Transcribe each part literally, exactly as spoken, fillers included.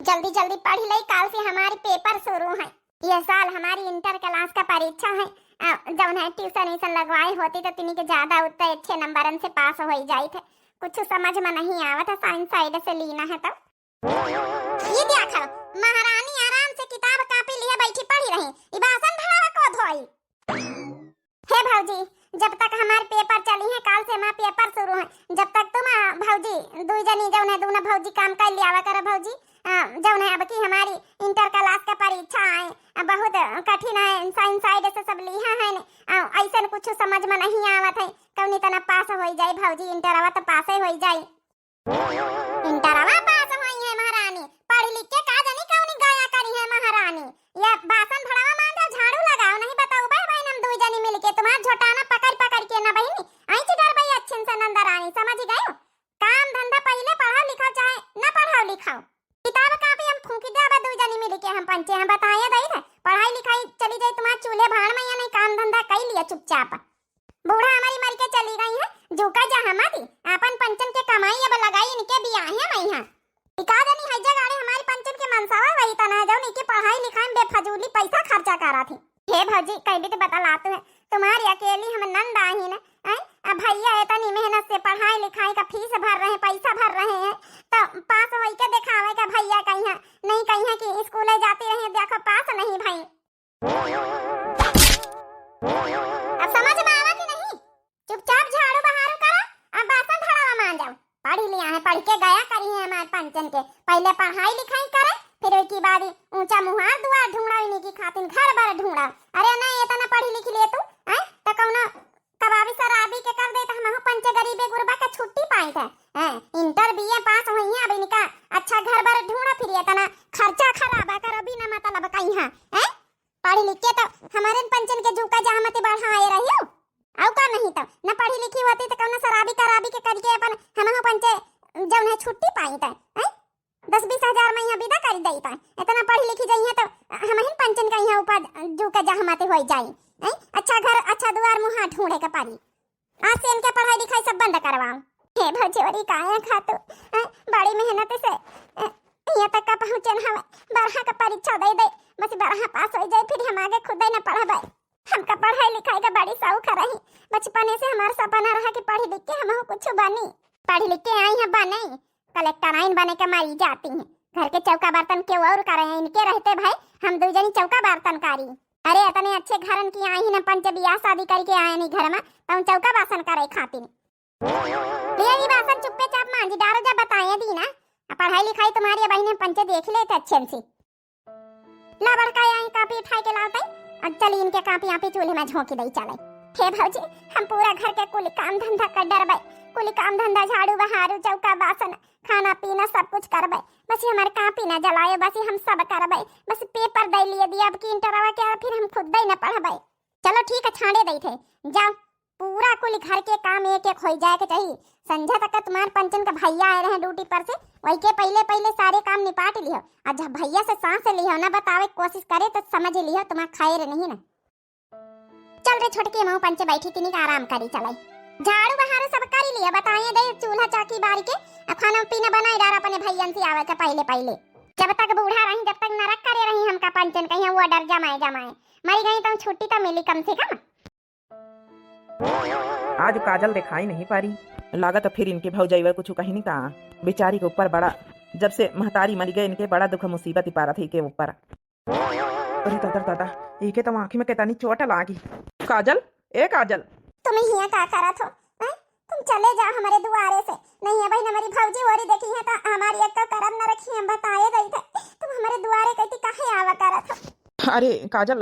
जल्दी जल्दी पढ़ि लई, काल से हमारी पेपर शुरू है। ये साल हमारी इंटर क्लास का परीक्षा है। अ, जौन है ट्यूशन व्यूशन लगवाए होती तो तिनी के ज्यादा उत्तर अच्छे नंबरन से पास होइ जाइत है। कुछ समझ में नहीं आवत है, साइंस साइड से लीना है तो। ये देखो, महारानी आराम से किताब कापी लिए बैठी पढ़ि रही। ई बासन भड़ावा को धोई? हे भौजी, जब तक हमार पेपर चली है, काल से हमार पेपर शुरू है, जब तक तुम, अ, भौजी, दुई जनी जौन है, दूनो भौजी काम कर लियावा करो भौजी। अ, जौन है, अब की हमारी इंटर क्लास का परीक्षा है, अ, बहुत कठिन है, साइंस साइड से सब लिहा है ने, अ, ऐसन कुछ समझ में नहीं आवत है, कौनी तना पास होइ जाए भौजी, इंटरवा तो पासे होइ जाए। इंटरवा पास होई है महारानी, पढ़ लिख के का जानी कौनी गया करी है महारानी। ये बासन भड़ावा मांजो, झाड़ू लगाओ, नहीं बताओ भाई बहन, हम दुई जनी मिलके तुम्हार झोटाना पकड़ पकड़ के ना बहिनी, ऐंची डरबई अच्छे से नंदा रानी, समझ गयो? काम धंधा पहिले पढ़ाओ लिखाओ, चाहे ना पढ़ाओ लिखाओ। किताब कापी हम फूंकी दे, अब दुई जनी मिलके हम पंचे हम बताए दई थे, पढ़ाई लिखाई चली जाए तुम्हार चूल्हे भाड़ में, या नहीं काम धंधा कई लिया चुपचाप। बूढ़ा हमारी मर के चली गई है, जूका जहाँ मती, आपन पंचन के कमाई अब लगाई इनके बियाहे में यहाँ। ई का जानी है जगाड़े हमारी पंचन के मनसावा वही तना है, जौन इनके पढ़ाई लिखाई में बेफजूली पैसा खर्चा करा थी। हे भौजी, कह भी तो बतलात है, तुम्हारी अकेली हम नंद आही न, हैं? अब भैया इतनी मेहनत से पढ़ाई लिखाई का फीस भर रहे हैं, पैसा भर रहे हैं, तो पास होई के दिखावे का भैया कहीं, नहीं कहीं कि स्कूल जाती रही, देखो पास नहीं भाई। अब समझ में आवा कि नहीं? चुपचाप झाड़ू बहारू करा, अब बासन धड़ावा मांजो। पढ़ लिया है, पढ़ के गया करी है हमारे पंचन के। पहिले पढ़ाई लिखाई करे, फिर ओके बाद ही ऊंचा मुहार दुआर ढूंढा, इन्हीं की खातिन घर बार ढूंढा। अरे नहीं, इतना पढ़ी लिख लिए तू, हैं? तो कौनो कबाबी शराबी के कर दे, तो हमहू पंचे गरीबे गुरबा के छुट्टी पाई थे, हैं? इंटर बीए पास हुई है, अब इनका अच्छा घर बार ढूंढा, फिर इतना खर्चा खराबा करो बिना मतलब कहीं, हैं? पढ़ी लिख के तो हमारे पंचन के जूका जहाँ मती बढ़ाए रही हो। आउ का नहीं तो, न पढ़ी लिखी होती तो कौनो शराबी कराबी के करके अपन हमहू पंचे जौन है छुट्टी पाई थे, हैं? दस बीस हजार में यहाँ विदा कर दई थे। इतना पढ़ी लिखी जाइए तो हमहिन पंचन का यहाँ ऊपर जूका जहाँ मती होइ जाई, हैं? अच्छा घर, अच्छा दुआर मुहा ढूंढे के पड़ी। आज से इनके पढ़ाई लिखाई सब बंद करवाओ। हे भौजी, काहे खातू, हैं, बड़ी मेहनत से, हैं, यहाँ तक का पहुँचन हवे, बरहा का परीक्षा दे दे, बस बरहा पास होइ जाए, फिर हम आगे खुदे न पढ़बे। हमका पढ़ाई लिखाई का बड़ी शौक रही, बचपने से हमार सपना रहा कि पढ़ लिख के हमहू कुछ बनी। पढ़ लिख के आई हैं बने, कलेक्टराइन बने के मरी जाती हैं। घर के चौका बर्तन केहू और करे, इनके रहते भाई हम दुई जनी चौका बर्तन करी। अरे इतने अच्छे घरन की आई न पंच, बियाह शादी करके आए नहीं घर में, तो चौका बासन करे खातिर। ले ई बासन चुप्पे चाप मांजी डारो जा, बताए दी ना। आ पढ़ाई लिखाई तुम्हारी बहिने पंचे देख लेते अच्छे से। ला बड़का आई कापी उठाए के लावते, और चली इनके कापी आपी चूल्हे में झोंकी दई चले। हे भौजी, हम पूरा घर के कुल काम धंधा कर डरबे, कुल काम धंधा झाड़ू बहारू चौका बासन खाना पीना सब कुछ करबे, बस ये हमार कापी ना जलाए, बस ये हम सब करबे, बस पेपर दे लिए दिया अब की इंटरवा के, फिर हम खुद दे ना पढ़बे। चलो ठीक है, छाड़े दई थे, जाओ पूरा कुल घर के काम एक एक होई जाए के चाहिए। संझा तक तुम्हार पंचन का भैया आए रहे ड्यूटी पर से, वही के पहले पहले सारे काम निपाट लियो, और जब भैया से सांस लियो ना बतावे के कोशिश करे तो समझ लियो तुम्हार खैर नहीं ना। चल रे छोटकी, महू पंचे बैठी तिनी का आराम करी चलाई। झाड़ू बहारू सब करी लिया, बताए दे चूल्हा चौकी बारी के, आ खाना पीना बनाई डार अपने भैयन से आवे के पहले पहले। जब तक बूढ़ा रही, जब तक नरक करे रही हमका पंचन कहिया वो डर जमाए जमाए। मरी गई तो छुट्टी तो मिली कम से कम। आज काजल दिखाई नहीं पारी। लागत फिर इनके भौजैवा कुछ कही नहीं का। बेचारी के ऊपर बड़ा, जब से महतारी मरी गए इनके बड़ा दुख मुसीबत ही पारत है के ऊपर। अरे दादा, दादा, इके तो आँखी में केतनी चोट लागी। काजल, ए काजल। तुम हियाँ का करत हो, हैं? तुम चले जाओ हमारे दुआरे से। नहीं है बहन, हमारी भौजी होरी देखी है तो हमारी एक तो करम न रखी, हम बताए गई थे। तुम हमारे दुआरे कहती काहे आवा करत हो? अरे काजल,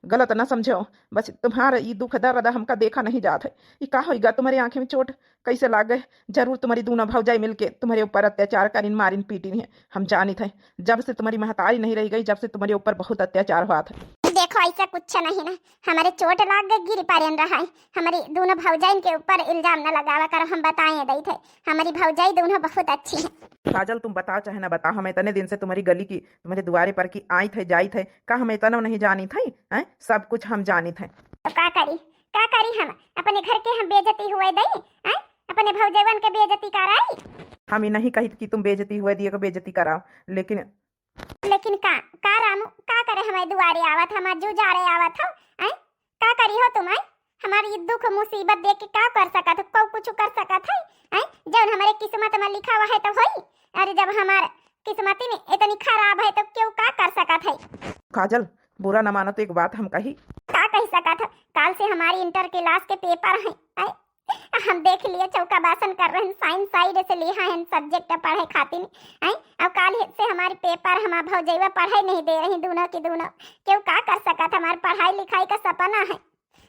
गलत ना समझो, बस तुम्हारा ई दुख दर्द हमका देखा नहीं जात है। ई का होइगा, तुम्हारे आँखी में चोट कैसे लाग गए? जरूर तुम्हारी दूनो भौजाई मिलके तुम्हारे ऊपर अत्याचार करिन, मारिन, पीटिन है। हम जानित है, जब से तुम्हारी महतारी नहीं रह गई, जब से तुम्हारे ऊपर बहुत अत्याचार हुआ था। देखो, ऐसा कुछ नहीं ना, हमारे चोट लाग गई, गिर पड़न रहा है। हमारी दूनो भौजाइन के ऊपर इल्जाम न लगावा करो, हम बताए दई थे, हमारी भौजाई दूनो बहुत अच्छी है। काजल, तुम बताओ चाहे ना बताओ, हम इतने दिन से तुम्हारी गली की, तुम्हारे दुआरे पर की आइत है, जाइत है, का हम इतना नहीं जानित है? हैं? सब कुछ हम जानित है। तो का करी, का करी हम? अपने घर के हम बेइज्जती हुए दई, हैं? अपने भौजवन के बेइज्जती कराई? हम ई नहीं कहित कि तुम बेइज्जती हुए दिए को बेइज्जती कराओ, लेकिन लेकिन का, का रामू, का करे हमरे दुआरे आवत, हमार जुझारे आवत हो, आय? का करी हो तुम, आय? हमार ई दुख मुसीबत देख के का कर सकत हो? कउ कुछ कर सकत है, आय? जउन हमरे किस्मत में लिखा हुआ है तो होई। अरे, जब हमार किस्मत ही नहीं इतनी खराब है तो केहू का कर सकत है? काजल, बुरा न मानो तो एक बात हम कही। का कह सकत हो? काल से हमारी इंटर क्लास के पेपर हैं, आय? हम देख लिए चौका बासन कर रहे हैं, साइंस साइड से लिहा है सब्जेक्ट पढ़े खातिर, हैं? अब काल से हमारे पेपर, हमार भौजैया पढ़े नहीं दे रही, दोनों की दोनों। केहू का कर सकत, हमार पढ़ाई लिखाई का सपना है,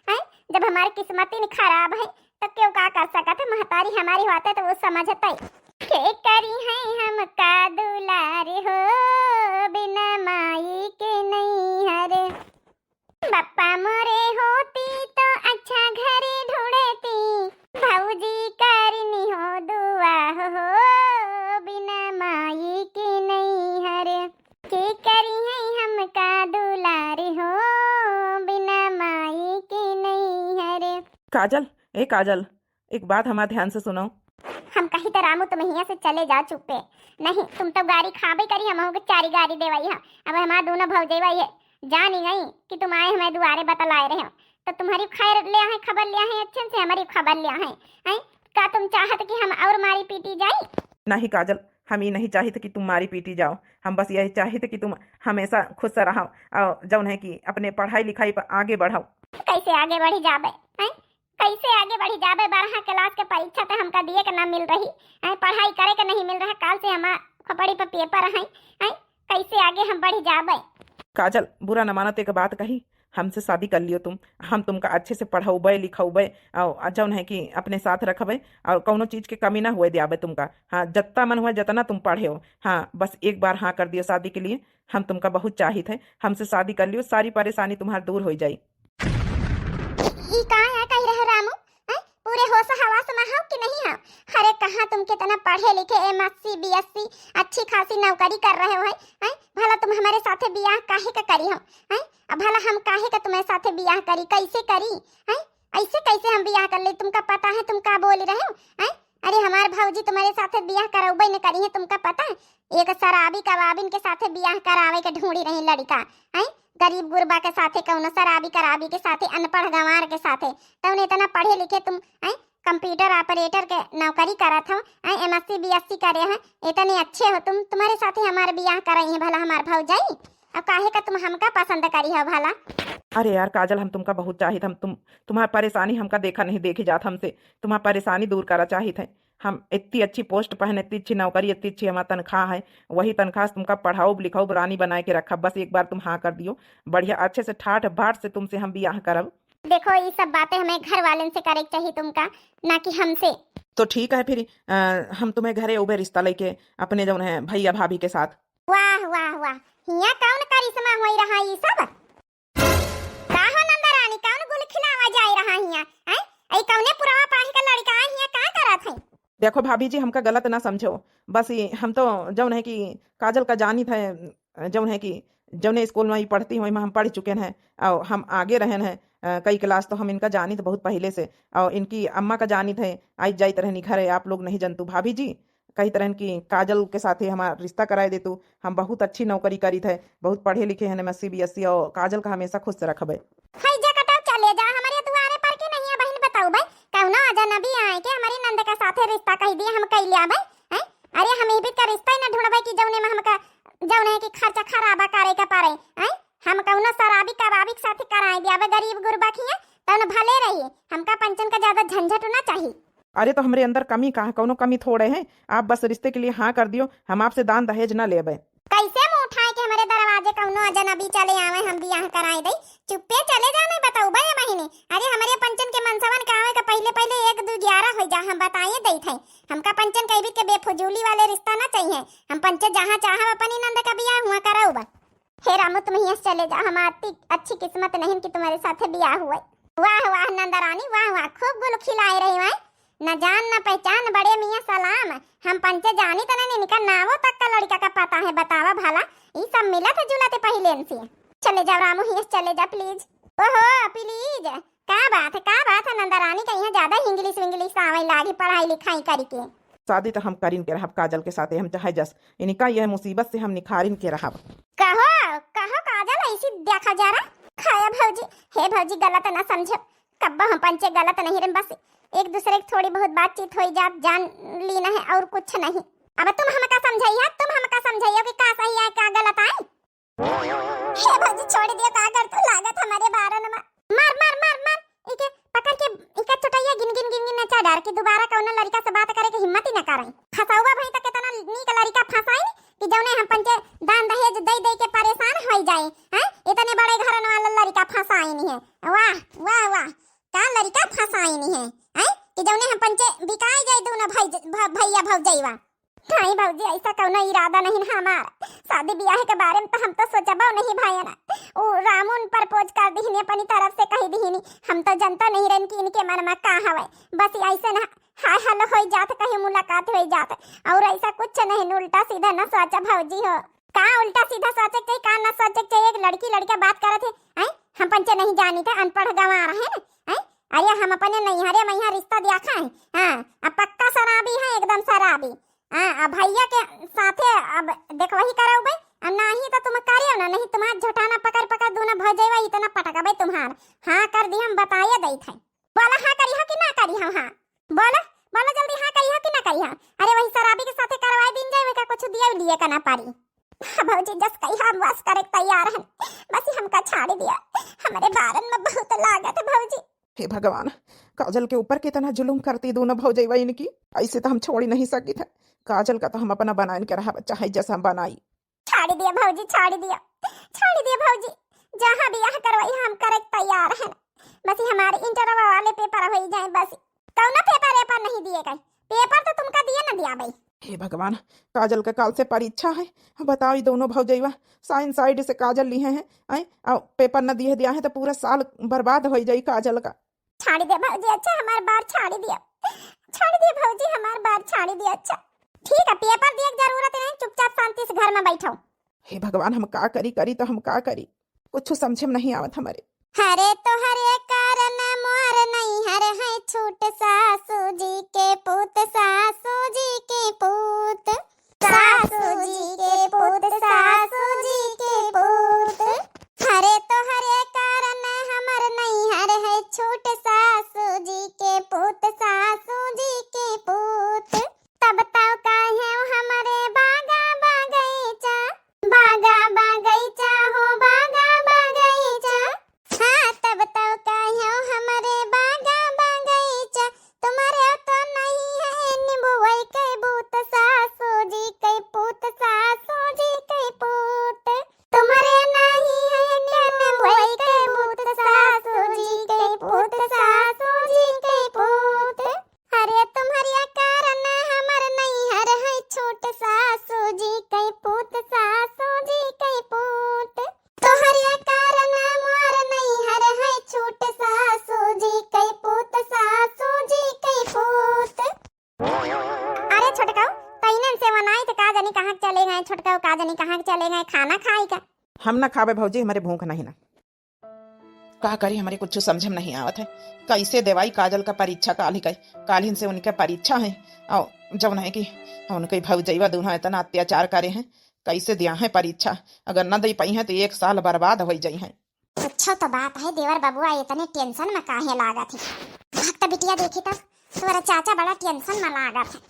हैं? जब हमार किस्मत ही खराब है तो केहू का कर सकत है? महतारी हमारी होते तो वो समझते। के करी है हमका दुलार हो, बिना माई के नैहर। बप्पा मोरे होती तो अच्छा घरे ढूंढती, भौजी करनी हो दुआ हो, बिना माई के नैहर। के करी है हमका दुलार हो, बिना माई के नैहर। काजल, ए काजल, एक बात हमार ध्यान से सुनो। हम कही तो रामू तुम हियां से चले जाओ चुप्पे। नहीं, तुम तो गारी खाबे करी, हमहू के चारी गारी देवाई है। अब हमार दोनों भौजैया ये जानी गई कि तुम आए हमारे दुआरे बतलाए रहे हो, तो तुम्हारी खैर लिया है, खबर लिया है, अच्छे से हमारी खबर लिया है, हैं? का तुम चाहत कि हम और मारी पीटी जाई? नहीं काजल, हम ये नहीं चाहित कि तुम मारी पीटी जाओ। हम बस यही चाहित कि तुम हमेशा खुश रहो और जौन है कि अपने पढ़ाई लिखाई पर आगे बढ़ो। कैसे आगे बढ़ी जाबे, हैं? कैसे आगे बढ़ी जाबे? बारह क्लास के परीक्षा तो हमका दिए के ना मिल रही, हैं? पढ़ाई करे के नहीं मिल रहा, काल से हमार खोपड़ी पर पेपर हैं, हैं? कैसे आगे हम बढ़ी जाबे? काजल, बुरा न मानो तो एक बात कही, हमसे शादी कर लियो तुम, हम तुमका अच्छे से पढ़ौबे लिखौबे और जौन है कि अपने साथ रखबे और कौनो चीज के कमी ना हुए दियाबे तुमका। हाँ, जत्ता मन हुआ जतना तुम पढ़े हो, हाँ, बस एक बार हाँ कर दियो शादी के लिए, हम तुमका बहुत चाहित है, हमसे शादी कर लियो, सारी परेशानी तुम्हार दूर हो जाई। ई का है कही रहे रामू? हैं? पूरे होश हवास में हो कि नहीं हो? अरे कहाँ तुम कितना पढ़े लिखे, एमएससी, बीएससी, अच्छी खासी नौकरी कर रहे हो, हैं? हैं? भला तुम हमारे साथे बियाह काहे का करी हो, हैं? अब भला हम काहे का तुम्हारे साथे बियाह करी, कैसे करी, हैं? ऐसे कैसे हम बियाह कर ले? तुमका पता है तुम का बोल रहे हो, हैं? अरे हमार भौजी तुम्हारे साथे बियाह करौबे न करी है, तुमका पता है? एक शराबी कबाबिन के साथे बियाह करावे के ढूंढी रही लड़का, हैं? गरीब गुरबा के साथे, कौनो शराबी कराबी के साथे, अनपढ़ गंवार के साथे, तौने इतना पढ़े लिखे तुम, हैं? कंप्यूटर ऑपरेटर के नौकरी करत हो, हैं? एमएससी बीएससी करे हैं, इतने अच्छे हो तुम, तुम्हारे साथे हमार बियाह करई है भला हमार भौजाई? अब काहे का तुम हमका पसंद करी हो भला? अरे यार काजल, हम तुमका बहुत चाहित, हम तुम, तुम्हार परेशानी हमका देखा नहीं देखे जात, हमसे तुम्हार परेशानी दूर करा चाहित है। हम इतनी अच्छी पोस्ट पर हैं, इतनी अच्छी नौकरी, इतनी अच्छी हमार तनख्वाह है, वही तनख्वाह से तुमका पढ़ाउब लिखउब, रानी बनाए के रखब। बस एक बार तुम हाँ कर दियो, बढ़िया अच्छे से ठाठ बाट से तुमसे हम बियाह करब। देखो, ई सब बातें हमें घर वालन से करे के चाहिए तुमका, ना कि हमसे। तो ठीक है फिर, अ, हम तुम्हें घरे उबे रिश्ता लेके अपने जौन है भैया भाभी के साथ। वाह, वाह, वाह, हियाँ कौन करिश्मा होई रहा ई सब? का हो नंदा रानी, कौन गुल खिलावा जाए रहा हियाँ? हैं? ऐ कौने पुरावा पाही का लड़का है हियाँ, का करत है? देखो भाभी जी, हमका गलत ना समझो, बस ये हम तो जौन है कि काजल का जानित है, जौन है कि जौने स्कूल में ये पढ़ती हुई, हम पढ़ चुके हैं और हम आगे रहन हैं, अ, कई क्लास तो हम इनका जानित बहुत पहले से, और इनकी अम्मा का जानित है, आई जाइत रहनी घर है, आप लोग नहीं जनतू भाभी जी, कहित रहन कि काजल के साथे हमार रिश्ता कराए देतू, हम बहुत अच्छी नौकरी करित है, बहुत पढ़े लिखे हैं, एमएससी बीएससी, और काजल का हमेशा खुश रखबे। है जा कटाव चले जा, हमारे दुआरे पर के नहीं है बहिन, बताऊ भाई, कौनो अजनबी आए के हमारी नंद के साथे रिश्ता कह दिए, हम कह लिया भाई, हैं? अरे हम ये भी का रिश्ता ही ना ढूंढबे कि जौने में हमका, जौने है कि खर्चा खराबा करे के पड़े, हैं? हम कौनो शराबी कबाबी के साथे कराए दिया, अब गरीब गुरबा खिया, तौन भले रही, हमका पंचन का ज्यादा झंझट ना चाहिए। अरे तो हमरे अंदर कमी का है, कौनो कमी थोड़े है, आप बस रिश्ते के लिए हाँ कर दियो, हम आपसे दान दहेज ना लेबे। कैसे मुंह उठाए के हमरे दरवाजे कौनो अजनबी चले आवे, हम बियाह कराए दई? चुप्पे चले जाने, बताऊ बे बहिनी। अरे हमरे पंचन के मनसवन के आवे के पहले पहले एक दू ग्यारह हो जा, हम बताइए देत है। हमका पंचन के बीच के बेफजूली वाले रिश्ता ना चाहिए। हम पंचे जहाँ चाहब अपनी नंद का बियाह हुआ करब। हे रामू, तुम हियां से चले जा, हमार अति अच्छी किस्मत नहीं कि तुम्हारे साथे बियाह हुए। वाह वाह नंदरानी, वाह वाह, खूब गुल खिलाए रही हैं। न जान न पहचान, बड़े मियाँ सलाम। हम पंचे जानी त नहीं, इनका नावो तक का लड़का का पता है, बतावा भला। ई सब मिलत जुलत पहिले से। चले जाओ रामू, हियां से चले जा please। ओहो please, का बात है, का बात है नंदरानी, का यहाँ ज्यादा इंग्लिश विंग्लिश आवे लागी पढ़ाई लिखाई करी के? शादी त हम करिन के रहब काजल के साथे, हम चाहे जस इनका यह मुसीबत से हम निखारिन के रहब। कहो, कहो काजल, ऐसी देखा जा रहा। खाया भौजी, हे भौजी, गलत ना समझो, कब्बो हम पंचे गलत नहीं रे, बस एक दूसरे की थोड़ी बहुत बातचीत होई जात, जान लीना है और कुछ नहीं। अब तुम हमका समझाइया, तुम हमका समझाइयो कि का सही है, का गलत है। हे भौजी, छोड़ दियो, का कर तू, लागत हमारे बारन में। मार, मार, मार, मार, इके पकड़ के, इके चुटैया गिन, गिन, गिन, गिन नचा डार कि दोबारा कौनो लड़का से बात करे के हिम्मत ही न करे। फंसाउआ भाई तो कितना नीक लड़का फंसाइन कि जौने हम पंचे दान दहेज दे दे के परेशान हो जाए, हैं? इतने बड़े घरन वाला लड़का फंसाइन है। वाह, वाह, वाह, का लड़का फंसाइन है, हैं? कि जौने हम पंचे बिकाए जाए दोनों भाई, भ-, भैया भौजैवा। नहीं भौजी, ऐसा कौनो इरादा नहीं हमार। शादी ब्याह के बारे में तो हम तो सोचबो नहीं भयन। उ रामुन प्रपोज कर दिहनी, अपनी तरफ से कही दिहनी। हम तो जनता नहीं रहन कि इनके मन में का हवे। बस ऐसे ना हाय हेलो होई जात, कहीं मुलाकात होई जात। और ऐसा कुछ नहीं, उल्टा सीधा ना सोचा भौजी हो। का उल्टा सीधा सोचे के चाहिए, का ना सोचे के चाहिए? एक लड़की लड़का बात करत है, हैं? हम पंचे नहीं जानी थे, अनपढ़ गंवार है ना, हैं? अरे हम अपने नैहरे में यहाँ रिश्ता दिया खाए, हाँ, अब पक्का शराबी है, एकदम शराबी। हाँ, अब भैया के साथे अब देखवही करउबे, अब नाही तो तुम करियो ना, नहीं तुम्हार झोटाना पकड़ पकड़ दूना भौजैवा इतना पटकबे तुम्हार। हाँ कर दी, हम बताइए दई थे। बोला हाँ करी हो कि ना करी हो? हाँ बोला, बोला जल्दी, हाँ करी हो कि ना करी हो? अरे वही शराबी के साथे करवाए दिन जाए, वही का कुछ दिया लिए का ना पारी। हाँ भौजी, जस कही हम बस करे तैयार हैं, बस हमका छाड़ दिया, हमारे बारन में बहुत लागत है भौजी। हे भगवान, काजल के ऊपर कितना जुलुम करती दोनों भौजैवा इनकी, ऐसे तो हम छोड़ी नहीं सकी थे। काजल का तो हम अपना बनाइन के रहा, चाहे जैसा हम बनाई। छाड़ी दिया भौजी, छाड़ी दिया, छाड़ी दिया भौजी, जहाँ बियाह करवाई हम करे तैयार हैं। बस ये हमारे इंटरवा वाले पेपर होई जाए, बस कौनो पेपर वेपर नहीं दिए गए, पेपर तो तुमका दिए ना दिया भाई। हे भगवान, काजल के काल से परीक्षा है, बताओ ये दोनों भौजैवा साइन साइड से काजल लिहे हैं, हैं? और पेपर न दिए दिया है तो पूरा साल बर्बाद हो जाई काजल का। छाड़ी दे भौजी, अच्छा हमार बार छाड़ी दिया, छाड़ी दे भौजी, हमार बार छाड़ी दिया। अच्छा ठीक है, पेपर दिए के जरूरत नहीं, चुपचाप शांति से घर में बैठो। हे भगवान, हम का करी, करी तो हम का करी, कुछ समझे में नहीं आवत हमारे। हरे तोहरे कारण मोर नैहर है छूट, सासू जी के पूत, सासू जी के पूत, सासू जी के पूत, सासू जी के पूत। हरे तोहरे कारण हमर नैहर है छूट, सासू जी के पूत, सासू जी के पूत। तब तौ काहे हमरे बागा बगैचा, बागा बगैचा हो, बागा बगैचा। हाँ, तब तौ काहे हमरे बागा बगैचा, तुम्हारे तो नहीं है नींबुए के बूत, सासू जी के पूत, सासू जी के पूत। तुम्हारे नहीं है नींबुए के बूत, सासू जी के पूत, सासू जी के पूत। अरे तुम्हरिया कारण हमर नैहर है छूट, सासू जी के पूत, सासू जी के पूत। तोहरिया कारण मोर नैहर है छूट, सासू जी के पूत, सासू जी के पूत। अरे छोटकाऊ, तैनन से वनाई त का जानी कहाँ के चले गए छोटकाऊ, का जानी कहाँ के चले गए खाना खाई का। हम ना खाबे भौजी, हमरे भूख नहीं ना। का करी, हमरे कुछ समझ में नहीं आवत है। कैसे देवाई काजल का परीक्षा? काल्हि का, काल्हिन से उनके परीक्षा है। और जौन है कि उनके भौजैवा दूल्हा इतना अत्याचार करे हैं, कैसे दिया है परीक्षा? अगर न दे पाई है तो एक साल बर्बाद हो जाई है। कुछ तो बात है देवर बबुआ, इतने टेंशन में काहे लागत है? भाग तो बिटिया देखी तो तोरा चाचा बड़ा टेंशन में लागत है।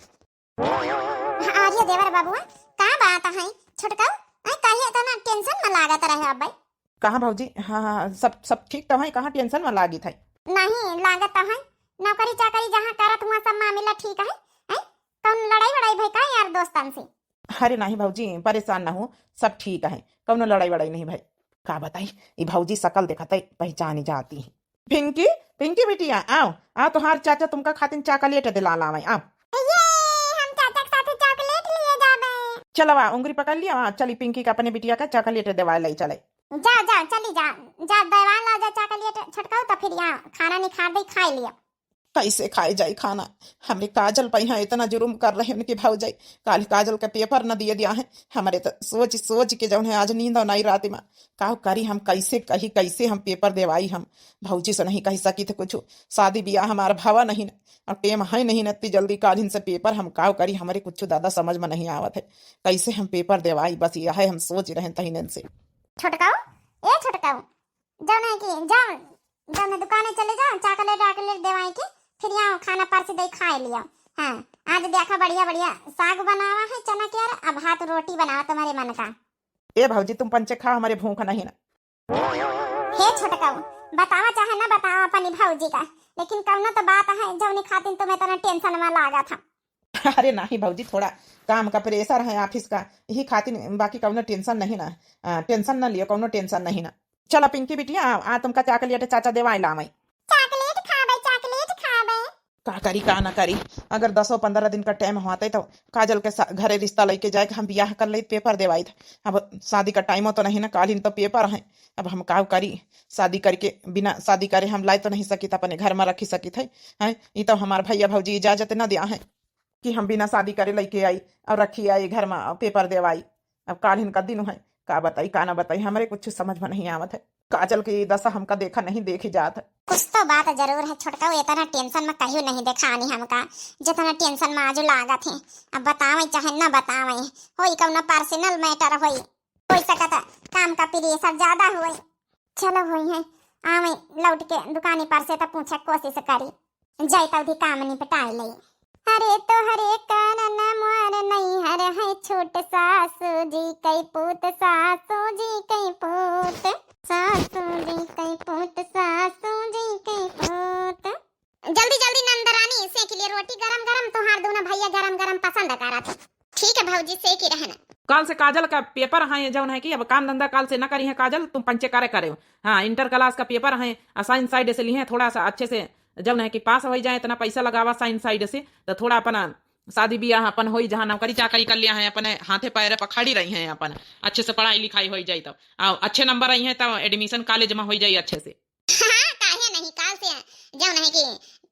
हाँ, अरे देवर बबुआ, का बात है छोटकाऊ? आई काहे इतना टेंशन में लागत रहे अब भाई? कहाँ भौजी? हाँ, हाँ, हाँ, सब, सब ठीक तो है, कहाँ टेंशन में लागी था? नहीं, लागत तो है, नौकरी चाकरी जहाँ करत हुआ सब मामला ठीक है, हैं? कौन लड़ाई वड़ाई भाई का यार दोस्तन से? अरे नहीं भौजी, परेशान ना हो, सब ठीक है, कौनो लड़ाई वड़ाई नहीं भाई। का बताई, ई भौजी शकल देखत है, पहचानी जाती है। पिंकी, पिंकी बिटिया, आओ, आओ, तोहार चाचा तुमका खातिन चॉकलेट दिला लावे, आओ। ये, हम चाचा के साथे चॉकलेट लिए जाबे। चलो, आ, उंगली पकड़ लिया, आ, चली पिंकी का अपने बिटिया का चॉकलेट देवा ले चले। जा, जा, चली जा, जा, देवा ला जा चॉकलेट छटकाऊ, तो फिर यहाँ खाना निखार दे, खाई लिया। कैसे खाए जाई खाना? हमरे काजल पे यहाँ इतना जुर्म कर रहे उनकी भौजाई। काल काजल का पेपर न दिए दिया है। हमरे तो सोच सोच के जौन है आज नींद नहीं रात में। का करी हम, कैसे कही, कैसे हम पेपर देवाई हम? भौजी से नहीं कही सकी थे कुछ। शादी ब्याह हमारा भवा नहीं न, और टेम है नहीं न इतनी जल्दी काल इनसे पेपर हम का करी? हमरे कुछ दादा समझ में नहीं आवत है, कैसे हम पेपर देवाई? बस यह है हम सोच रहे तहीन से। छोटकाऊ, ए छोटकाऊ, जौन है कि जाओ, जौन है दुकाने चले जाओ, चॉकलेट वॉकलेट देवाई के, फिर यहाँ खाना परस दे खाए लियो। हाँ, आज देखा बढ़िया बढ़िया साग बनावा है चना के, और अब भात रोटी बनावा तुम्हारे मन का। ए भौजी, तुम पंचे खा, हमारे भूख नहीं ना। हे छोटकाऊ, बतावा चाहे ना बतावा अपनी भौजी का, लेकिन कौनो तो बात है जौनी खातिर तुम्हें इतना टेंशन में लागा था। अरे नाही भौजी, थोड़ा काम का प्रेशर है ऑफिस का, यही खातिर, बाकी कौनो टेंशन नहीं ना। आ, टेंशन ना लियो, कौनो टेंशन नहीं ना। चला पिंकी बिटिया, आ, आ तुमका चॉकलेट चाचा देवाए लावे। चॉकलेट खाबे, चॉकलेट खाबे। का करी का ना करी, अगर दसो पन्द्रह दिन का टाइम होते तो काजल के सा-, घरे रिश्ता लेके जाए के हम बियाह कर लेत, पेपर देवाइत। अब शादी का टाइमो तो नहीं ना, काल इन तो पेपर है। अब हम का करी, शादी करके, बिना शादी करे हम लाई तो नहीं सकित, अपने घर में रखी सकित है, हैं? ई तो हमार भैया भौजी इजाजत ना दिया है कि हम बिना शादी करे लइके आई और रखी आई घर में पेपर देवाई। अब काल इनका दिन है, का बताई का ना बताई, हमरे कुछ समझ में नहीं आवत है। काजल के ई दशा हमका देखा नहीं देखी जात है। कुछ तो बात जरूर है छोटका, वो इतना टेंशन में कहियो नहीं देखानी हमका, जितना टेंशन में आजू लागत है। अब बतावे चाहे ना बतावे, होई कौनो पर्सनल मैटर होई, होई सकत है काम का प्रेशर ज्यादा होई। चलो होई है, आवे लौट के दुकानी पर से तो पूछे कोशिश करी, जाई तो उधी काम निपटाए ले। अरे तोहरे कारण मोर नैहर है छूट, सासू जी कई पूत, सासू जी कई पूत, सासू जी कई पूत, सासू जी कई पूत। जल्दी जल्दी नंदरानी सेक लिए रोटी गरम गरम, तोहार दोनों भैया गरम गरम पसंद करत है। ठीक है भौजी, सेकी रहना। काल से काजल का पेपर है, जौन है कि अब काम धंधा काल से न करी है काजल, तुम पंचे करे करे। हाँ, इंटर क्लास का पेपर है, असाइन साइड से लिए हैं, थोड़ा सा अच्छे से जौन है कि पास हो जाए, इतना पैसा लगावा साइन साइड से, तो थोड़ा अपना शादी ब्याह अपन होई, जहाँ नौकरी चाकरी कर लिया है, अपने हाथे पैरे पर खड़ी रही हैं, अपन अच्छे से पढ़ाई लिखाई होई जाई, तब आ, अच्छे नंबर आई हैं, तब एडमिशन कॉलेज में होई जाई अच्छे से। हाँ, काहे नहीं, काल से जौन है कि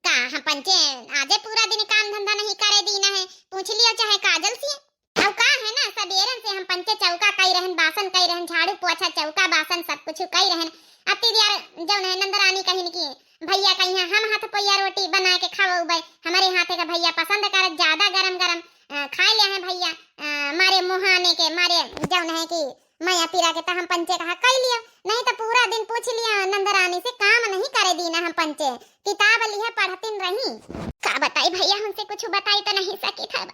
का हम पंचे आजे पूरा दिन काम धंधा नहीं करे दीना है, पूछ लियो चाहे काजल से। अब का है ना, सबेरन से हम पंचे चौका कई रहन, बासन कई रहन, झाड़ू पोछा, चौका बासन सब कुछ कई रहन। अति दियार जौन है नंदरानी कहिन कि भैया कहिया हम हाथ पोइया रोटी बना के खवउबे, हमरे हाथे का भैया पसंद करत ज्यादा गरम गरम, अ, खाए ले हैं भैया, अ, मारे मुहाने के मारे जौन है कि मया पीरा के त हम पंचे कहा कई लियो, नहीं त पूरा दिन पूछ लियो नंदरानी से, काम नहीं करे दीना हम पंचे, किताब लिहे पढ़तिन रही। का बताई भैया, हमसे कुछ बताई त नहीं सकी था।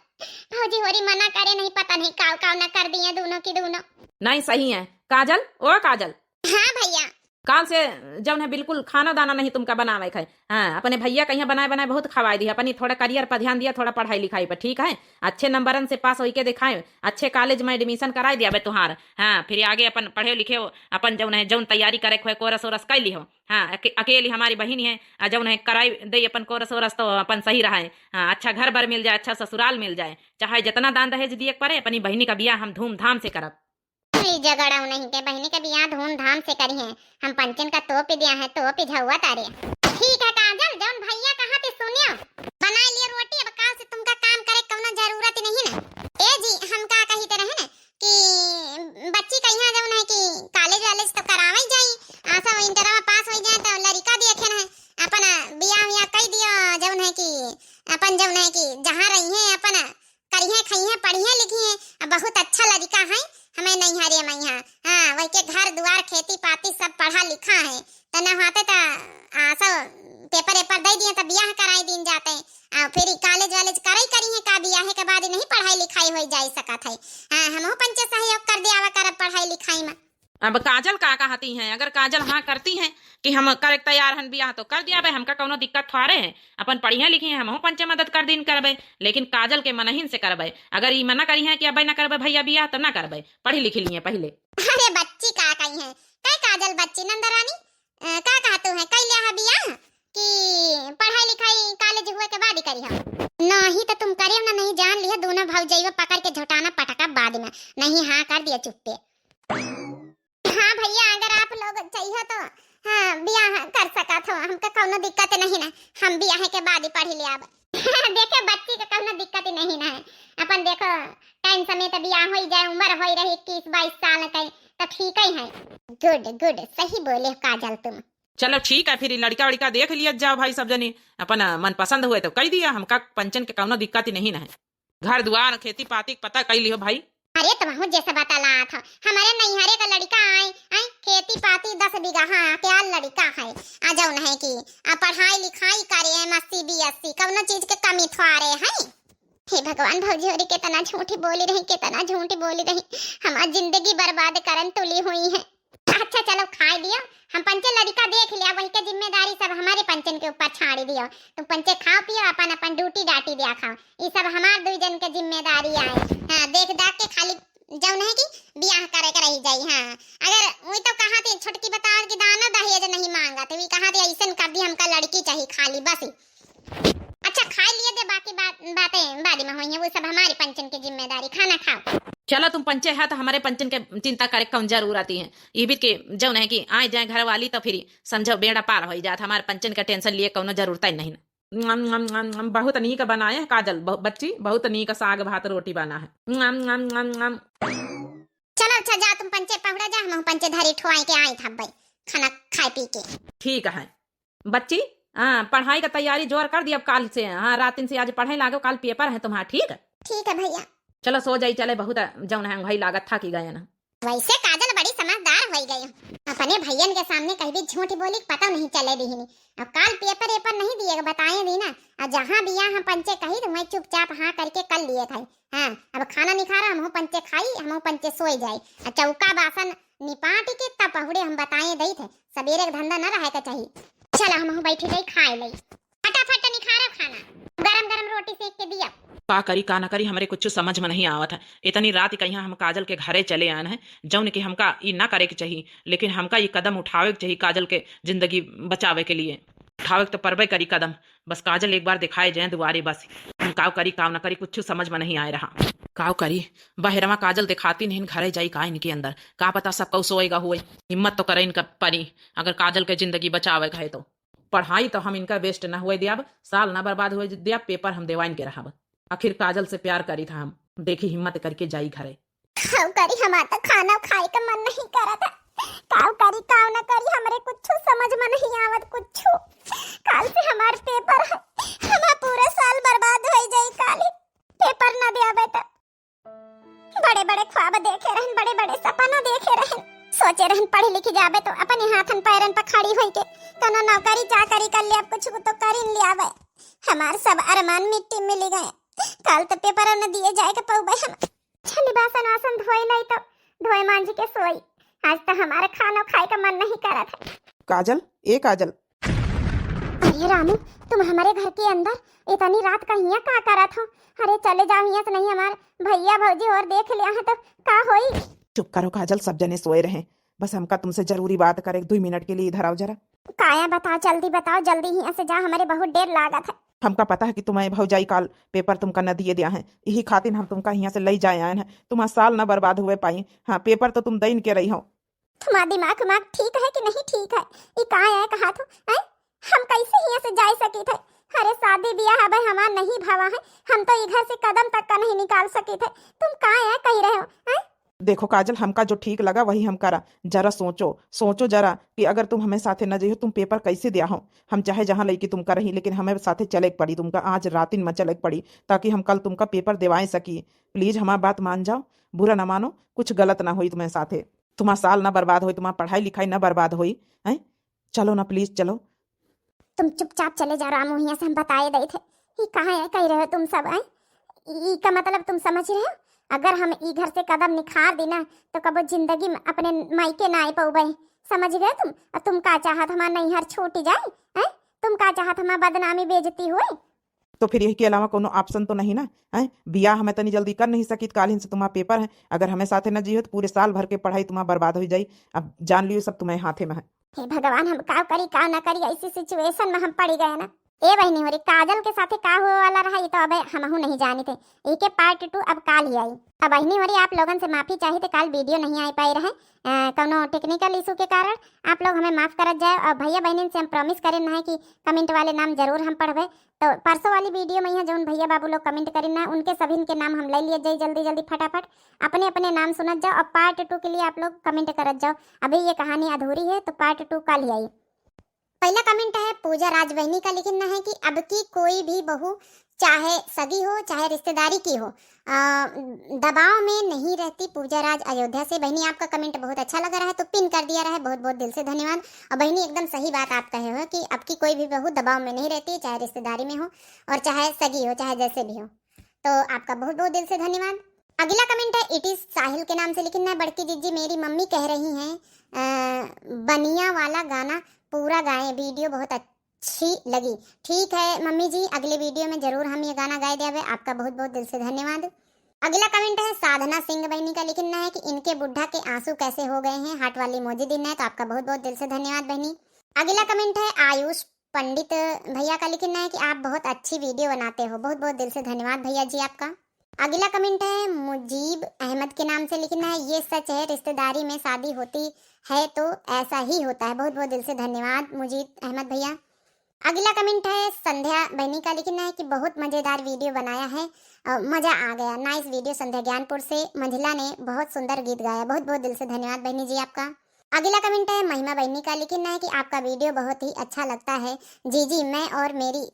भौजी होरी मना करे नहीं, पता नहीं काव काव ना कर दिए दोनों की दोनों। नहीं सही है काजल, ओ काजल। हाँ भैया। काल से जौन है बिल्कुल खाना दाना नहीं तुमका बनावे खाए। हाँ, अपने भैया कहिया बनाए बनाए बहुत खवाए दिया, अपनी थोड़ा करियर पर ध्यान दिया, थोड़ा पढ़ाई लिखाई पर, ठीक है? अच्छे नंबरन से पास होई के दिखाए, अच्छे कॉलेज में एडमिशन कराए दिया बे तुहार। हाँ, फिर आगे अपन पढ़े लिखे हो, अपन जौन है जौन तैयारी करे के होए, कोरस ओरस कर लिहो। हाँ, अके-, अकेली हमारी बहिन है, आ जौन है कराई दे अपन कोरस ओरस तो अपन सही रहे। हाँ, अच्छा घर बर मिल जाए, अच्छा ससुराल मिल जाए, चाहे जितना दान दहेज दिए के पड़े, अपनी बहिनी का बियाह हम धूमधाम से करब। ई जगड़ऊ नहीं के बहिनी के बियाह धूमधाम से करिहे। हम पंचन का तोप दिया है, तोप झउआ तारे। ठीक है काजल, जौन भैया कहा थे सुनियो। बनाई लियो रोटी, अब काल से तुमका काम करे कौनो जरूरत नहीं ना। ए जी, हम का कही ते रहे ना कि बच्ची कहिया जौन है कि कॉलेज वॉलेज तो करावे जाई, आसा इंटरवा पास हो जाए तो लड़का देखे ना, अपन बियाह वियाह कई दियो, जौन है कि अपन जौन है कि जहाँ रही है अपन करिहे, खइहे, पढ़िहे, लिखिहे। अब बहुत अच्छा लड़िका है, हमें नैहरे मइहाँ। हाँ, वही के घर दुआर, खेती पाती सब पढ़ा लिखा है। त न होते त, आ, सब पेपर एपर दे दिए त बियाह कराई दीन जाते। आ, फिर ई कॉलेज वॉलेज करई करिहे का, बियाहे के बाद नहीं पढ़ाई लिखाई होई जाई सकत है। हाँ, हमहू पंचे सहयोग कर दियावा करब पढ़ाई लिखाई में। अब काजल का कहती हैं, अगर काजल हाँ करती हैं कि हम करे के तैयार हन बियाह, तो कर दिया बे, हमका कौनो दिक्कत थोड़े है। अपन पढ़िए लिखी हैं, हमहू पंचे मदद कर दीन करबे, लेकिन काजल के मनहिन से करबे। अगर ई मना करी हैं कि अबे ना करबे भैया बियाह, तो ना करबे, पढ़ी लिखी लिए पहले। अरे बच्ची का कही है, कै काजल बच्ची नंदरानी, अ, का कहतू है, कैले है बियाह कि पढ़ाई लिखाई कॉलेज हुए के बाद ही करी हम? नहीं तो तुम करे ना, नहीं जान लिया, दोनों भौजैया पकड़ के झोटाना पटका बाद में, नहीं हाँ कर दिया चुप्पे। हाँ भैया, अगर आप आप लोग चाहिए तो, हाँ, बियाह कर सकत हो, हमका कौनो दिक्कत नहीं ना, हम बियाह के बाद ही पढ़ी ले आब। देखे, बच्ची के कौनो दिक्कत ही नहीं ना है, अपन देखो, टाइम समेत बियाह होई जाए, उम्र होई रही इक्कीस बाईस साल के, तो ठीक ही है। गुड गुड, सही बोले हो काजल तुम। चलो ठीक है, फिर ई लड़का वड़का देख लिया जाओ भाई सब जनी, अपन मनपसंद हुए तो कह दिया, हमका पंचन के कौनो दिक्कत ही नहीं ना है। घर दुआर खेती पाती के पता कई लियो भाई। अरे तुमहू जैसे बतलात हो, हमारे नैहरे का लड़का आए, आए खेती पाती दस बीघा, हाँ, क्या लड़का है, आ जौन है कि आ पढ़ाई लिखाई करे, एमएससी बीएससी, कौनो चीज के कमी थोड़े है। हे भगवान, भौजी होरी कितना झूठी बोली रही, कितना झूठी बोली रही, हमार जिंदगी बर्बाद करन तुली हुई है। अच्छा चलो खाए दियो, हम पंचे लड़का देख लिया, वही के जिम्मेदारी सब हमारे पंचन के ऊपर छाड़ी दियो। तुम पंचे खाओ पियो, अपन अपन ड्यूटी डाटी दिया खाओ, ये सब हमार दुई जन के जिम्मेदारी आए। हाँ, देख दाख के खाली जौन है कि बियाह करे के रही जाई। हाँ, अगर वही तो कहा थी छोटकी बता कि दाना दहेज नहीं मांगा, तो वी कहा थी ऐसन कर दी, हमका लड़की चाहिए खाली बस। अच्छा खाए लिए दे, बाकी बात, बातें बाद में होई हैं, वो सब हमारी पंचन की जिम्मेदारी। खाना खाओ। चलो तुम पंचे है तो हमारे पंचन के चिंता करे कौन जरूरत ही है। ये भी के जौन है कि आए जाए घर वाली तो फिर समझो बेड़ा पार हो जात, हमारे पंचन का टेंशन लिए कौनो जरूरत ही नहीं ना। नम, नम, नम, नम, बहुत नीक बनाए है काजल, बहु-, बच्ची, बहुत नीक साग भात रोटी बना है। नम, नम, नम, नम। चलो अच्छा जा तुम पंचे पहुड़ा जा, हम पंचे धरी ठुआई के आई थब्बे खाना खाए पी के। ठीक है बच्ची, हाँ, पढ़ाई का तैयारी जोर कर दी अब काल से। हाँ, रातिन से आज पढ़े लागो, काल पेपर है तुम्हारा, ठीक है? ठीक है भैया। चलो सो जाई, चले बहुत जौन है भाई लागत था कि गए ना। वैसे काजल बड़ी समझदार होई गई, अपने भैयन के सामने कहीं भी झूठ बोली पता नहीं चले दीहिनी। अब काल पेपर एपर नहीं दिए बताए दी ना, और जहाँ भी यहाँ पंचे कही तो वहीं चुपचाप हाँ करके कर लिए थे। हाँ, अब खाना निखारा, हमहू पंचे खाई, हमहू पंचे सोए जाई। आ चौका बासन निपाट के तब पहुड़े हम बताए दई थे, सबेरे के धंधा न रहे के चाही। चला हमहू बैठी जाई खाए लई, फटाफट निखारा खाना, गरम गरम रोटी सेक के दिया। का करी का ना करी, हमरे कुछ समझ में नहीं आवत है। इतनी रात कहीं हम काजल के घरे चले आन है, जौन कि हमका ई ना करे के चाही, लेकिन हमका ई कदम उठावे के चाही काजल के जिंदगी बचावे के लिए। उठावे के तो परबे करी कदम, बस काजल एक बार दिखाए जाए दुआरे बस। हम काव करी काव ना करी कुछ समझ में नहीं आए रहा। काव करी, बहरवा काजल दिखाती नहीं, घरे जाई का इनके अंदर, का पता सब कौ सोएगा हुए। हिम्मत तो करे इनका परी, अगर काजल के जिंदगी बचावे के है तो। पढ़ाई तो हम इनका वेस्ट ना हुए दियाब, साल ना बर्बाद हुए दियाब, पेपर हम देवाइन के रहब। आखिर काजल से प्यार करी था हम, देखी हिम्मत करके जाई घरे। काव करी, हमार तो खाना खाए का मन नहीं करत है। काव करी, काव ना करी, हमरे कुछ समझ में नहीं आवत कुछ। काल से हमार पेपर है, हमार पूरा साल बर्बाद हो जाई काली। पेपर ना देवे तो। बड़े बड़े ख्वाब देखे रहन, बड़े बड़े सपना देखे रहन, सोचे रहन पढ़ लिख जाबे तो अपने हाथन पैरन पर खड़ी होई के कोनो नौकरी चाकरी कर ले, अब कुछ तो कर ही लियाबे। हमार सब अरमान मिट्टी में मिल गए। काल तो पेपर न दिए जाए के पौबे हम। चली बासन वासन धोई लई तो धोए मांज के सोई। आज तो हमारे खानो खाए का मन नहीं करत है। काजल, ए काजल। अरे रामू, तुम हमारे घर के अंदर इतनी रात का हियाँ का करत हो? अरे चले जाओ हियाँ से, नहीं हमार भैया भौजी और देख लिया है तो का होई? चुप करो काजल, सब जने सोए रहे, बस हमका तुमसे जरूरी बात करे, दुई मिनट के लिए इधर आओ जरा। काया बताओ, जल्दी बताओ, जल्दी हियाँ से जा, हमारे बहुत देर लागत है। हमका पता है कि तुम्हें भौजाई काल पेपर तुमका न दिए दिया है, यही खातिर हम तुमका हियाँ से लई जाए आए हैं, तुम्हारा साल न बर्बाद हुए पाई। हाँ, पेपर तो तुम दइन के रही हो। तुम्हारा दिमाग उमाग ठीक है कि नहीं ठीक है? ई का है कहा तू, हैं? हम कैसे हियाँ से जाए सकी थे? अरे शादी ब्याह अब हमार नहीं भवा है, हम तो ई घर से कदम तक का नहीं निकाल सकी थे। तुम का है कही रहे हो, हैं? देखो काजल, हमका जो ठीक लगा वही हम करा। जरा सोचो, सोचो जरा कि अगर तुम हमें साथे न जइहो, तुम पेपर कैसे दिया हो? हम चाहे जहाँ लइके तुमका रही, लेकिन हमें साथे चले के पड़ी, तुमका आज रातिन में चले के पड़ी, ताकि हम कल तुमका पेपर देवाए सकी। प्लीज हमार बात मान जाओ, बुरा ना मानो, कुछ गलत ना होई तुम्हें साथे, तुम्हार साल ना बर्बाद होई, तुम्हार पढ़ाई लिखाई ना बर्बाद होई, हैं? चलो ना प्लीज, चलो। तुम चुपचाप चले जाओ रामू, हियाँ से हम बताए दई थे। ई कहाँ है कह रहे हो तुम सब, हैं? ई का मतलब तुम समझ रहे हो? अगर हम ई घर से कदम निखार दी ना, तो कबो जिंदगी में अपने मायके ना आए पउबे। समझ गए तुम? और तुम का चाहत, हमार नैहर छूट जाए, हैं? तुम का चाहत, हमार बदनामी बेइज्जती हुए? तो फिर यही के अलावा कोनो ऑप्शन तो नहीं ना, हैं? बियाह हमें तनी जल्दी कर नहीं सकित, कालिन से तुम्हार पेपर है, अगर हमें साथे न जियो तो पूरे साल भर के पढ़ाई तुम्हार बर्बाद हो जाई। अब जान लियो सब तुम्हें हाथे में है। हे भगवान, हम का करी का ना करी, ऐसी सिचुएशन में हम पड़ी गए ना। ए बहिनी होरी, काजल के साथे का हुए वाला रहा, ये तो अबे हमहू नहीं जानी थे। एके part two अब काल ही आई। अब बहिनी होरी, आप लोगन से माफी चाही थे, काल video नहीं आ पाई रहे, अ, कौनो technical issue के कारण। आप लोग हमें माफ करत जाए। और भैया बहिनी से हम promise करेन है कि comment वाले नाम जरूर हम पढ़बे। तो परसों वाली video में यहाँ जौन भैया बाबू लोग comment करेन ना, उनके सभी के नाम हम ले लिए जाए जल्दी जल्दी फटाफट। अपने अपने नाम सुनत जाओ और part two के लिए आप लोग comment करत जाओ। अभी ये कहानी अधूरी है, तो part two काल ही आई। पहला comment है पूजा राज बहिनी का, लिखिन है कि अब की कोई भी बहू, चाहे सगी हो चाहे रिश्तेदारी की हो, अ, दबाव में नहीं रहती। पूजा राज अयोध्या से। बहिनी, आपका comment बहुत अच्छा लगा रहा है तो pin कर दिया रहा है, बहुत बहुत दिल से धन्यवाद। और बहिनी, एकदम सही बात आप कहे हो कि अब की कोई भी बहू दबाव में नहीं रहती, चाहे रिश्तेदारी में हो और चाहे सगी हो, चाहे जैसे भी हो। तो आपका बहुत बहुत दिल से धन्यवाद। अगला comment है It is साहिल के नाम से, लिखिन है, बड़की जीजी, मेरी मम्मी कह रही हैं, अ, बनिया वाला गाना पूरा गाएं, video बहुत अच्छी लगी। ठीक है मम्मी जी, अगले video में जरूर हम ये गाना गाए देवे। आपका बहुत बहुत दिल से धन्यवाद। अगला comment है साधना सिंह बहिनी का, लिखिन है कि इनके बुढ़ा के आंसू कैसे हो गए हैं, heart वाली emoji दिन है। तो आपका बहुत बहुत दिल से धन्यवाद बहिनी। अगला comment है आयुष पंडित भैया का, लिखिन है कि आप बहुत अच्छी video बनाते हो। बहुत बहुत दिल से धन्यवाद भैया जी आपका। अगला comment है मुजीब अहमद के नाम से, लिखिन है, ये सच है, रिश्तेदारी में शादी होती है तो ऐसा ही होता है। बहुत बहुत दिल से धन्यवाद मुजीब अहमद भैया। अगला comment है संध्या बहिनी का, लिखिन है कि बहुत मजेदार video बनाया है, अ, मजा आ गया। Nice video संध्या ज्ञानपुर से। मंझला ने बहुत सुंदर गीत गाया। बहुत बहुत दिल से धन्यवाद बहिनी जी आपका। अगला comment है महिमा बहिनी का, लिखिन है कि आपका video बहुत ही अच्छा लगता है जीजी, मैं और मेरी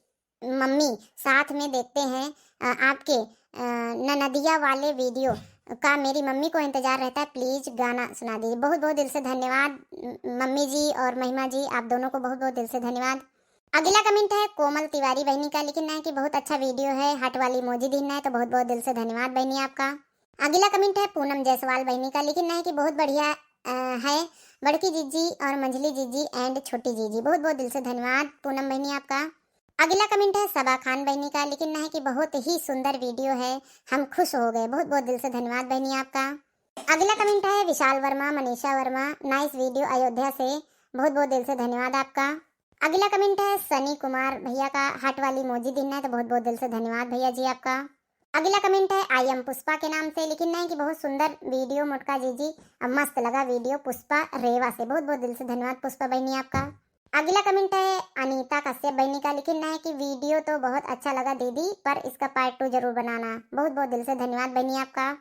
मम्मी साथ में देखते हैं, अ, आपके, अ, ननदिया वाले video का मेरी मम्मी को इंतजार रहता है, please गाना सुना दीजिए। बहुत बहुत दिल से धन्यवाद म-, मम्मी जी और महिमा जी, आप दोनों को बहुत बहुत दिल से धन्यवाद। अगला comment है कोमल तिवारी बहिनी का, लिखिन है कि बहुत अच्छा video है, heart वाली emoji दिन है। तो बहुत बहुत दिल से धन्यवाद बहिनी आपका। अगला comment है पूनम जायसवाल बहिनी का, लिखिन है कि बहुत बढ़िया, अ, है बड़की जीजी और मंझली जीजी and छोटी जीजी। बहुत बहुत दिल से धन्यवाद पूनम बहिनी आपका। अगला comment है सबा खान बहिनी का, लिखिन है कि बहुत ही सुंदर video है, हम खुश हो गए। बहुत बहुत दिल से धन्यवाद बहिनी आपका। अगला comment है विशाल वर्मा, मनीषा वर्मा, nice video अयोध्या से। बहुत बहुत दिल से धन्यवाद आपका। अगला comment है सनी कुमार भैया का, heart वाली emoji दिन है। तो बहुत बहुत दिल से धन्यवाद भैया जी आपका। अगला comment है I am पुष्पा के नाम से, लिखिन है कि बहुत सुंदर video मोटका जीजी, अब मस्त लगा video पुष्पा रेवा से। बहुत बहुत दिल से धन्यवाद पुष्पा बहिनी आपका। अगला comment है अनीता कश्यप बहिनी का, लिखिन है कि video तो बहुत अच्छा लगा दीदी, पर इसका part two जरूर बनाना। बहुत बहुत दिल से धन्यवाद बहिनी आपका।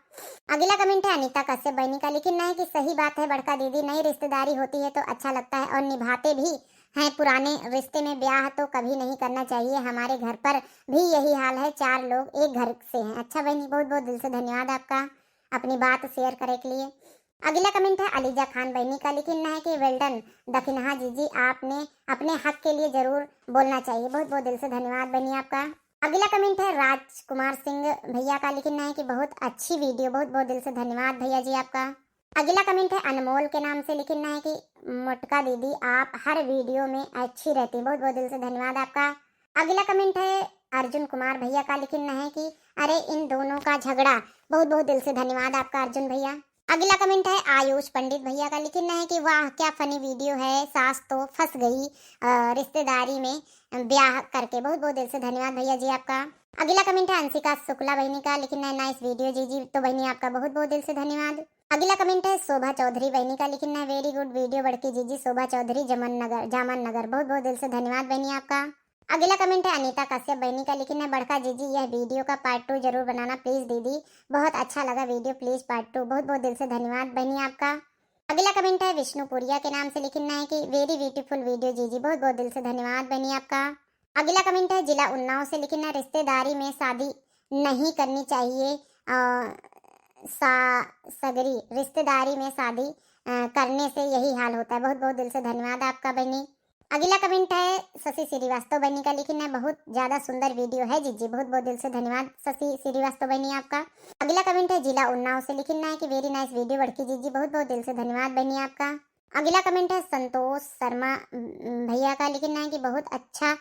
अगला comment है अनीता कश्यप बहिनी का, लिखिन है कि सही बात है बड़का दीदी, नई रिश्तेदारी होती है तो अच्छा लगता है और निभाते भी हैं पुराने रिश्ते में, ब्याह तो कभी नहीं करना चाहिए, हमारे घर पर भी यही हाल है, चार लोग एक घर से हैं। अच्छा बहिनी, बहुत बहुत दिल से धन्यवाद आपका अपनी बात share करे के लिए। अगला comment है अलीजा खान बहिनी का, लिखिन है कि well done दखिनहा जीजी, आपने अपने हक के लिए जरूर बोलना चाहिए। बहुत बहुत दिल से धन्यवाद बहिनी आपका। अगला comment है राजकुमार सिंह भैया का, लिखिन है कि बहुत अच्छी video। बहुत बहुत दिल से धन्यवाद भैया जी आपका। अगला comment है अनमोल के नाम से, लिखिन है कि मोटका दीदी आप हर video में अच्छी रहती। बहुत बहुत दिल से धन्यवाद आपका। अगला comment है अर्जुन कुमार भैया का, लिखिन है कि अरे इन दोनों का झगड़ा। बहुत बहुत दिल से धन्यवाद आपका अर्जुन भैया। अगला comment है आयुष पंडित भैया का, लिखिन है कि वाह क्या funny video है, सास तो फंस गई, अ, रिश्तेदारी में ब्याह करके। बहुत बहुत दिल से धन्यवाद भैया जी आपका। अगला comment है अंशिका शुक्ला बहिनी का, लिखिन है nice video जीजी। तो बहिनी आपका बहुत बहुत दिल से धन्यवाद। अगला comment है शोभा चौधरी बहिनी का, लिखिन है very good video बड़की जीजी शोभा चौधरी जमन नगर, जामन नगर। बहुत बहुत दिल से धन्यवाद बहिनी आपका। अगला comment है अनीता कश्यप बहिनी का, लिखिन है बड़का जीजी यह video का part two जरूर बनाना please दीदी, बहुत अच्छा लगा video, please part two। बहुत बहुत दिल से धन्यवाद बहिनी आपका। अगला comment है विष्णुपुरिया के नाम से, लिखिन है कि very beautiful video जीजी। बहुत बहुत दिल से धन्यवाद बहिनी आपका। अगला comment है जिला उन्नाव से, लिखिन है रिश्तेदारी में शादी नहीं करनी चाहिए, अ, सा-, सगरी रिश्तेदारी में शादी, अ, करने से यही हाल होता है। बहुत बहुत दिल से धन्यवाद आपका बहिनी। अगला comment है शशि श्रीवास्तव बहिनी का, लिखिन है बहुत ज्यादा सुंदर video है जीजी। बहुत बहुत दिल से धन्यवाद शशि श्रीवास्तव बहिनी आपका। अगला comment है जिला उन्नाव से, लिखिन है कि very nice video बड़की जीजी। बहुत बहुत दिल से धन्यवाद बहिनी आपका। अगला comment है संतोष शर्मा, उम, भैया का, लिखिन है कि बहुत अच्छा,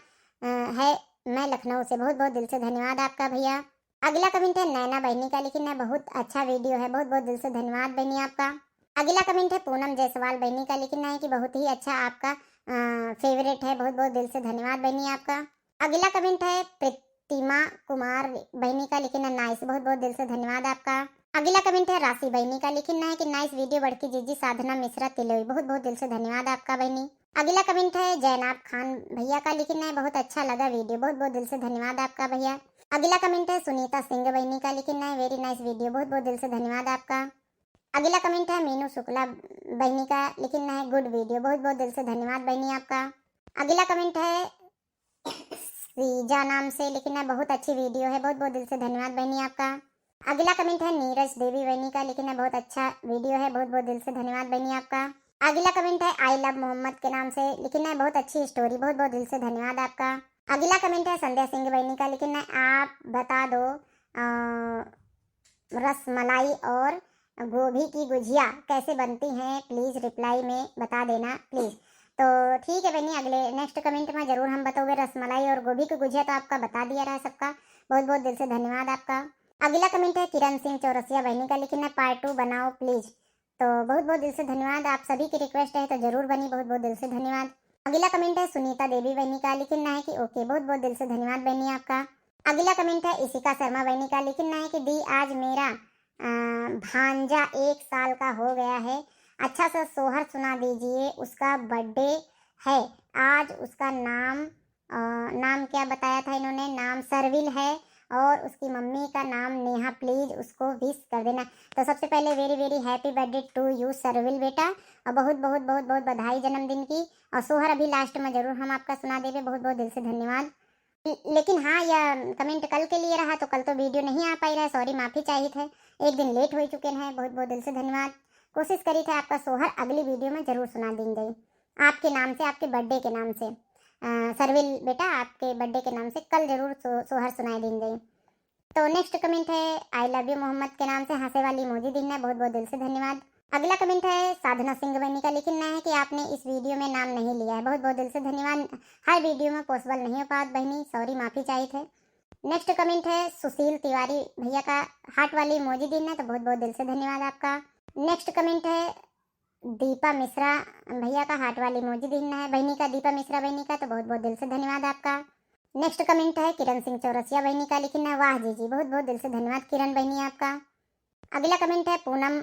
अ, है, मैं लखनऊ से। बहुत बहुत दिल से धन्यवाद आपका भैया। अगला comment है नैना बहिनी का, लिखिन है बहुत अच्छा video है। बहुत बहुत दिल से धन्यवाद बहिनी आपका। अगला comment है पूनम जायसवाल बहिनी का, लिखिन है कि बहुत ही अच्छा आपका, अ, favourite है। बहुत बहुत दिल से धन्यवाद बहिनी आपका। अगला कमेंट है प्रीतिमा कुमार बहनी का, लिखिन है नाइस, बहुत बहुत दिल से धन्यवाद आपका। अगला कमेंट है राशि बहनी का, लिखिन है कि नाइस वीडियो बड़की जीजी साधना मिश्रा तिलोई, बहुत बहुत दिल से धन्यवाद आपका बहनी। अगला कमेंट है जैनाब खान भैया का, लिखिन है बहुत अच्छा लगा वीडियो, बहुत बहुत दिल से धन्यवाद आपका भैया। अगला कमेंट है सुनीता सिंह बहनी का, लिखिन है वेरी नाइस वीडियो, बहुत बहुत दिल से धन्यवाद आपका। अगला कमेंट है मीनू शुक्ला बहनी का, लिखिन है गुड वीडियो, बहुत बहुत दिल से धन्यवाद बहनी आपका। अगला कमेंट है श्रीजा नाम से, लिखिन है बहुत अच्छी वीडियो है, बहुत बहुत दिल से धन्यवाद बहनी आपका। अगला कमेंट है नीरज देवी बहनी का, लिखिन है बहुत अच्छा वीडियो है, बहुत बहुत दिल से धन्यवाद बहनी आपका। अगला कमेंट है आई लव मोहम्मद के नाम से, लिखिन है बहुत अच्छी स्टोरी, बहुत बहुत दिल से धन्यवाद आपका। अगला कमेंट है संध्या सिंह बहनी का, लिखिन है आप बता दो अ, रसमलाई और गोभी की गुजिया कैसे बनती हैं, प्लीज रिप्लाई में बता देना प्लीज। तो ठीक है बहनी, अगले नेक्स्ट कमेंट में जरूर हम बतउबे रसमलाई और गोभी की गुजिया, तो आपका बता दिया रहा सबका, बहुत बहुत दिल से धन्यवाद आपका। अगला कमेंट है किरण सिंह चौरसिया बहनी का, लिखिन है पार्ट टू बनाओ प्लीज। तो बहुत बहुत दिल से धन्यवाद, आप सभी की रिक्वेस्ट है तो जरूर बनी, बहुत बहुत दिल से धन्यवाद। अगला कमेंट है सुनीता देवी बहनी का, लिखिन है कि ओके, बहुत बहुत दिल से धन्यवाद बहनी आपका। अगला कमेंट है इशिका शर्मा बहनी का, लिखिन है कि दी आज मेरा अ, भांजा एक साल का हो गया है, अच्छा सा सोहर सुना दीजिए, उसका बर्थडे है आज, उसका नाम अ, नाम क्या बताया था इन्होंने, नाम सरविल है और उसकी मम्मी का नाम नेहा, प्लीज उसको विश कर देना। तो सबसे पहले very very happy birthday to you Sarvil बेटा, और बहुत बहुत बहुत बहुत बधाई जन्मदिन की। और सोहर अभी लास्ट में जरूर हम आपका सुना देबे, बहुत बहुत दिल से धन्यवाद। ल-, लेकिन हाँ, यह कमेंट कल के लिए रहा तो कल तो वीडियो नहीं आ पाई रहा, सॉरी, माफ़ी चाहित है, एक दिन लेट हो चुके हैं, बहुत बहुत दिल से धन्यवाद। कोशिश करी थे आपका सोहर अगली वीडियो में जरूर सुना दीन जाई, आपके नाम से, आपके बर्थडे के नाम से। अ, सरविल बेटा, आपके बर्थडे के नाम से कल जरूर सो-, सोहर सुनाई दीन जाई। तो नेक्स्ट कमेंट है आई लव यू मोहम्मद के नाम से हंसे वाली इमोजी दीन है, बहुत बहुत दिल से धन्यवाद। अगला कमेंट है साधना सिंह बहनी का, लिखिन है कि आपने इस वीडियो में नाम नहीं लिया है, बहुत बहुत दिल से धन्यवाद। हर वीडियो में पॉसिबल नहीं हो पावत बहनी, सॉरी, माफ़ी चाहित है। नेक्स्ट कमेंट है सुशील तिवारी भैया का, हार्ट वाली इमोजी दीन है, तो बहुत बहुत दिल से धन्यवाद आपका। नेक्स्ट कमेंट है दीपा मिश्रा भैया का, हार्ट वाली इमोजी दीन है बहनी का, दीपा मिश्रा बहनी का, तो बहुत बहुत दिल से धन्यवाद आपका। नेक्स्ट कमेंट है किरण सिंह चौरसिया बहनी का, लिखिन है वाह जीजी, बहुत बहुत दिल से धन्यवाद किरण बहनी आपका। अगला कमेंट है पूनम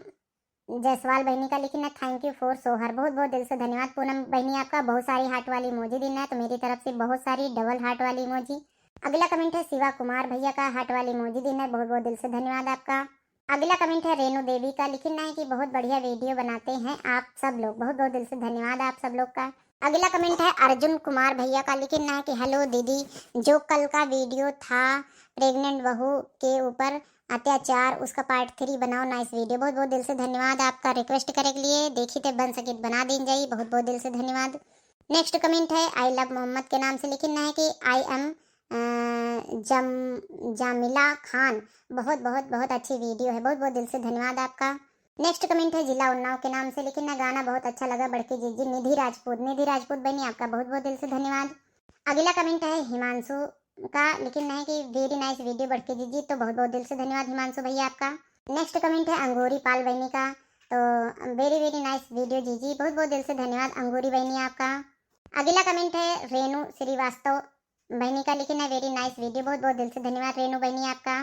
जायसवाल बहनी का, लिखिन है thank you for सोहर, बहुत बहुत दिल से धन्यवाद पूनम बहनी आपका। बहुत सारी हार्ट वाली इमोजी दीन है, तो मेरी तरफ से बहुत सारी डबल हार्ट वाली इमोजी। अगला कमेंट है शिवा कुमार भैया का, हार्ट वाली इमोजी दीन है, बहुत बहुत दिल से धन्यवाद आपका। अगला कमेंट है रेणु देवी का, लिखिन है कि बहुत बढ़िया वीडियो बनाते हैं आप सब लोग, बहुत बहुत दिल से धन्यवाद आप सब लोग का। अगला कमेंट है अर्जुन कुमार भैया का, लिखिन है कि हेलो दीदी, जो कल का वीडियो था प्रेग्नेंट बहू के ऊपर अत्याचार, उसका पार्ट थ्री बनाओ, नाइस वीडियो। बहुत बहुत दिल से धन्यवाद आपका रिक्वेस्ट करे के लिए, देखी थे बन सकित बना दीन जाई, बहुत बहुत दिल से धन्यवाद। नेक्स्ट कमेंट है आई लव मोहम्मद के नाम से, लिखिन है कि आई एम जम जामिला खान, बहुत बहुत बहुत अच्छी वीडियो है, बहुत बहुत दिल से धन्यवाद आपका। नेक्स्ट कमेंट है जिला उन्नाव के नाम से, लिखिन है गाना बहुत अच्छा लगा बड़की जीजी। निधि राजपूत, निधि राजपूत बहनी आपका बहुत बहुत दिल से धन्यवाद। अगला कमेंट है हिमांशु का, लिखिन है कि वेरी नाइस वीडियो बड़की जीजी, तो बहुत बहुत दिल से धन्यवाद हिमांशु भैया आपका। नेक्स्ट कमेंट है अंगूरी पाल बहनी का, तो वेरी वेरी नाइस वीडियो जीजी, बहुत बहुत दिल से धन्यवाद अंगूरी बहनी आपका। अगला कमेंट है रेणु श्रीवास्तव बहनी का, लिखिन है वेरी नाइस वीडियो, बहुत बहुत दिल से धन्यवाद रेणु बहनी आपका।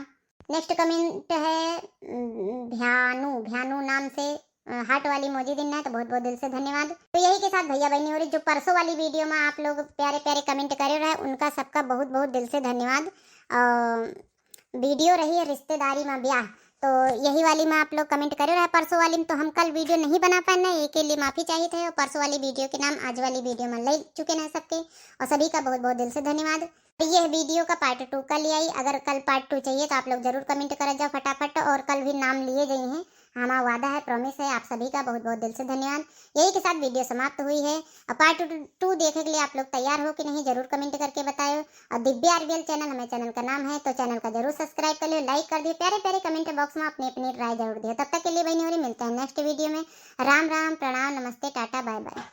नेक्स्ट कमेंट है उम, भ्यानू, भ्यानू नाम से अ, हार्ट वाली इमोजी दीन है, तो बहुत बहुत दिल से धन्यवाद। तो यही के साथ भैया बहनी हो रही, जो परसों वाली वीडियो में आप लोग प्यारे प्यारे कमेंट करे रहे, उनका सबका बहुत बहुत दिल से धन्यवाद। अ, वीडियो रही है रिश्तेदारी में ब्याह, तो यही वाली में आप लोग कमेंट करे रहे परसों वाली में, तो हम कल वीडियो नहीं बना पाए ना, ये के लिए माफ़ी चाहिए थे। और परसों वाली वीडियो के नाम आज वाली वीडियो में ले चुके हैं सबके, और सभी का बहुत बहुत दिल से धन्यवाद। तो ये वीडियो का पार्ट टू का ले आई, अगर कल पार्ट टू चाहिए तो आप लोग जरूर कमेंट कर जाओ फटाफट, और कल भी नाम लिए गए हैं, हमारा वादा है, प्रॉमिस है। आप सभी का बहुत बहुत दिल से धन्यवाद। यही के साथ वीडियो समाप्त हुई है। और पार्ट टू देखे के लिए आप लोग तैयार हो कि नहीं, जरूर कमेंट करके बताओ। और दिव्या आरबीएल चैनल हमारे चैनल का नाम है, तो चैनल का जरूर सब्सक्राइब कर लियो, लाइक कर दियो, प्यारे प्यारे कमेंट बॉक्स में अपनी अपनी राय जरूर दियो। तब तक के लिए बहनी हो रही, मिलते हैं नेक्स्ट वीडियो में। राम राम, प्रणाम, नमस्ते, टाटा, बाय बाय।